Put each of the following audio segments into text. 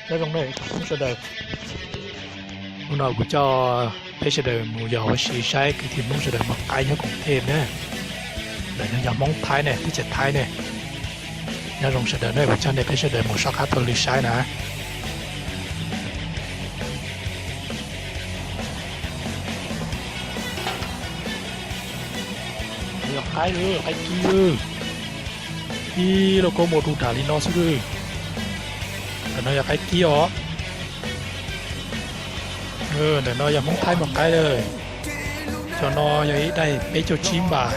Nyob zoo na tsoom Hmoob sawv daws, hnub no kuv coj peb sawv daws mus yos ua si saib kwv tij Hmoob sawv daws muag qaib nyob koom them na. Ntawm no yog Hmoob Thaib ne, teb chaws Thaib ne. Nyob zoo sawv daws na, kuv coj nej peb sawv daws mus soj qab taug lw saib na. Yog qaib, qaib kib, ib lauj kaub muaj du dam li no xwb. Ntawm no yog qaib kib os. Ntawm no yog Hmoob Thaib muag qaib lawm. Cov no yog ib daim peb caug tsib npas.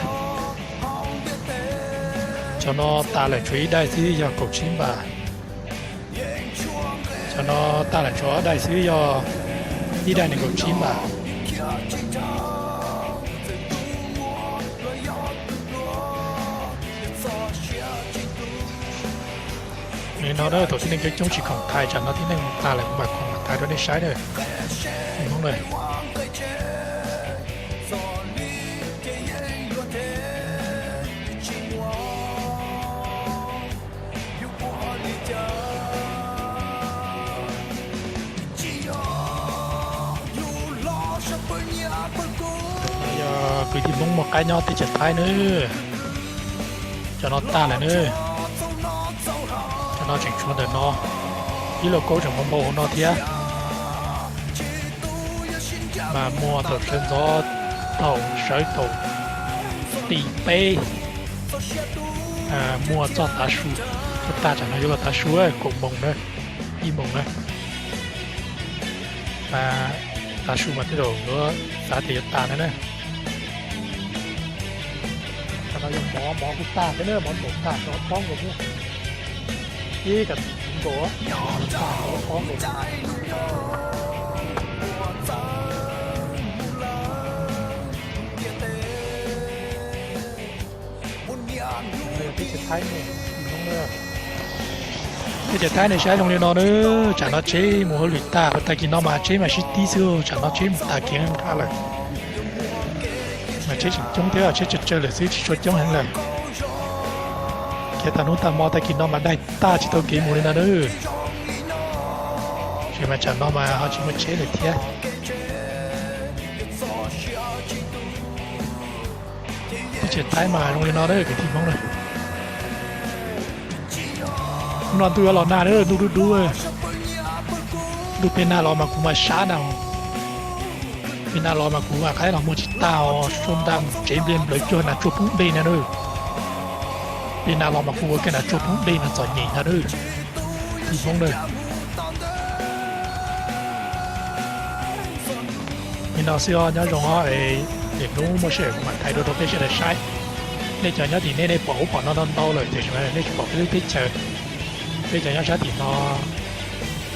Cov no tas lawm tshuav ib daim xwb yog kaum tsib npas. Cov no tas lawm tshuav ob daim xwb yog ib daim nees nkaum tsib npas. Li no na, thaum tib neeg coob coob tsis khoom thaij, tsam no tib neeg mus tag lawm kuv mam khoom thaij rau nej saib na. Hmoob na. Yog kwv tij Hmoob muag qaib nyob teb chaws Thaib na. Cov no tag lawm na. Cov no tseem tshuav ntawm no ib lauj kaub tseem npau npau hauv no thiab. Mas muag thaum sawv ntxov, thaum sawv thaum ti peb, muag txog tav su, txog tag tsam no yuav los tav su kaum moos na, ib moos na. Mas tav su mas tej zaum yuav xav tias yuav tas na na. Qhov no yog mov, mov kuj tag thiab na, mov npaum tag rov pob nkaus thiab. Ib kas nkaus, tag rov pob nkaus. Teb chaws Thaib ne, saib zoo li no na. Tsam no tsheb mus hauj lwm tag, tag kis no mas tsheb mas sib tib xwb, tsam no tsheb mus tag kev nqa lawm. Mas tsheb tseem coob thiab, tsheb tsawg tsawg lawm xwb, tsis tshua coob heev lawm. Khiav tag hnub tag hmo, tag kis no mas daig tag tsis tau kev mus li no na. Ces mas tsam no mas ho tsis muaj tsheb lawm thiab. Teb chaws Thaib mas zoo li no na kwv tij Hmoob na. Hnub no ntuj yuav los nag na, ntuj dub dub. Ntuj peb nag los mas kuv mas sab na. Peb nag los mas kuv mas qaib los muag tsis tag os, sab ntaj mus tsev npliag nplawv cuag nas tsuag poob dej na na. Peb nag los mas kuv ua kiag nas tsuag poob dej mas txom nyem ntag na. Kwv tij Hmoob na. Li no xwb os, nyob zoo os, es hnub muaj sij hawm kuv mam thaij dua rau peb sawv daws saib. Nej cov nyob tim nej, nej pom ub pom no ntau ntau lawm tiam sis nej tsis pom peb lub teb chaws. Peb cov nyob sab tim no,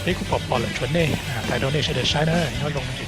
peb kuj pom pom lawm tshuav nej, thaij rau nej sawv daws saib na, nyob zoo na.